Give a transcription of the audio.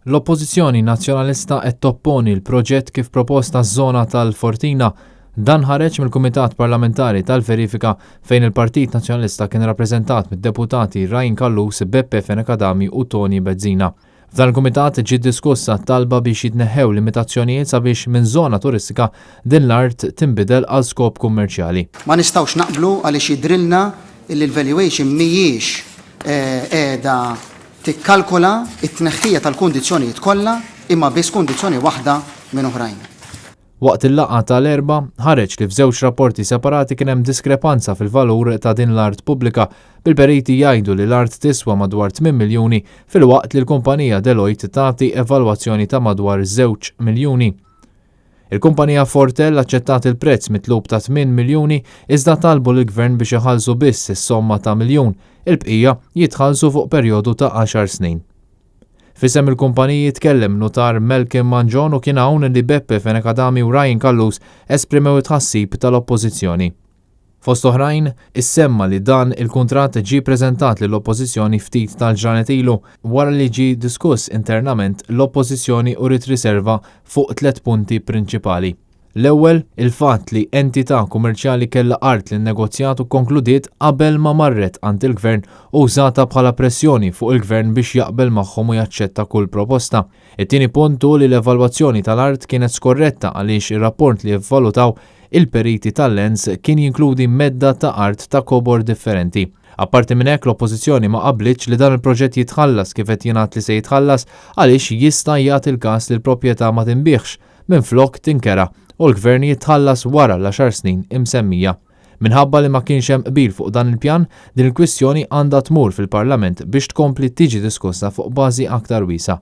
L-Oppożizzjoni Nazzjonalista qed topponi l-proġett kif propost għaż-żona tal-Fortina. Dan ħareġ mill-Kumitat Parlamentari tal-Verifika fejn il-Partit Nazzjonalista kien rappreżentat mid-Deputati Ryan Callus, Beppe Fenech Adami u Toni Bezzina. F'dan il-kumitat ġiet diskussa t-talba biex jitneħħew limitazzjonijiet sabiex minn żona turistika din l-art tinbidel għal skop kummerċjali. Ma nistgħux naqblu għaliex jidhrilna illi l-valuation mhijiex qiegħda Tikkalkola t-tneħħija tal-kundizzjonijiet kollha imma biss kundizzjoni waħda minn oħrajn. Waqt il-laqgħa ta' l-Erbgħa, ħareġ li f'żewġ rapporti separati kien hemm diskrepanza fil-valur ta' din l-art pubblika, bil-periti jgħidu li l-art tiswa madwar tminn miljuni filwaqt li l-kumpanija Deloitte tagħti evalwazzjoni ta' madwar żewġ miljuni. Il-kumpanija Fortel aċċettat il-prezz mitlub ta' 8 miljuni iżda talbu lill-Gvern biex iħallsu biss is-somma ta' miljun, il-bqija jitħallsu fuq perjodu ta' għaxar snin. F'isem il-kumpaniji tkellem Nutar Malcolm Mangion u kien hawn li Beppe Fenech Adami u Ryan Callus esprimew it-tħassib tal-Oppożizzjoni. Fost oħrajn, issemma li dan il-kuntratt ġie preżentat lill-Oppożizzjoni ftit tal-ġranet ilu. Wara li ġie diskuss internament, l-Oppożizzjoni uriet riserva fuq tlett punti prinċipali. L-ewwel, il-fatt li entità kummerċjali kellha art li nnegozjat u kkonkludiet qabel ma marret għand il-Gvern u wżatha bħala pressjoni fuq il-Gvern biex jaqbel magħhom u jaċċetta kull proposta. It-tieni punt hu li l-evalwazzjoni tal-art kienet skorretta għaliex ir-rapport li vvalutaw Il-periti tal-Lens kien jinkludi medda ta' art ta' kobor differenti. Apparti minn hekk l-Oppożizzjoni ma qablitx li dan il-proġett jitħallas kif qed jingħad li se jitħallas għaliex jista' jagħti l-każ li l-proprjetà ma tinbiegħx, minflok tinkera u l-Gvern jitħallas wara l-għaxar snin imsemmija. Minħabba li ma kienx hemm qbil fuq dan il-pjan, din il-kwistjoni għandha tmur fil-Parlament biex tkompli tiġi diskussa fuq bażi aktar wiesgħa.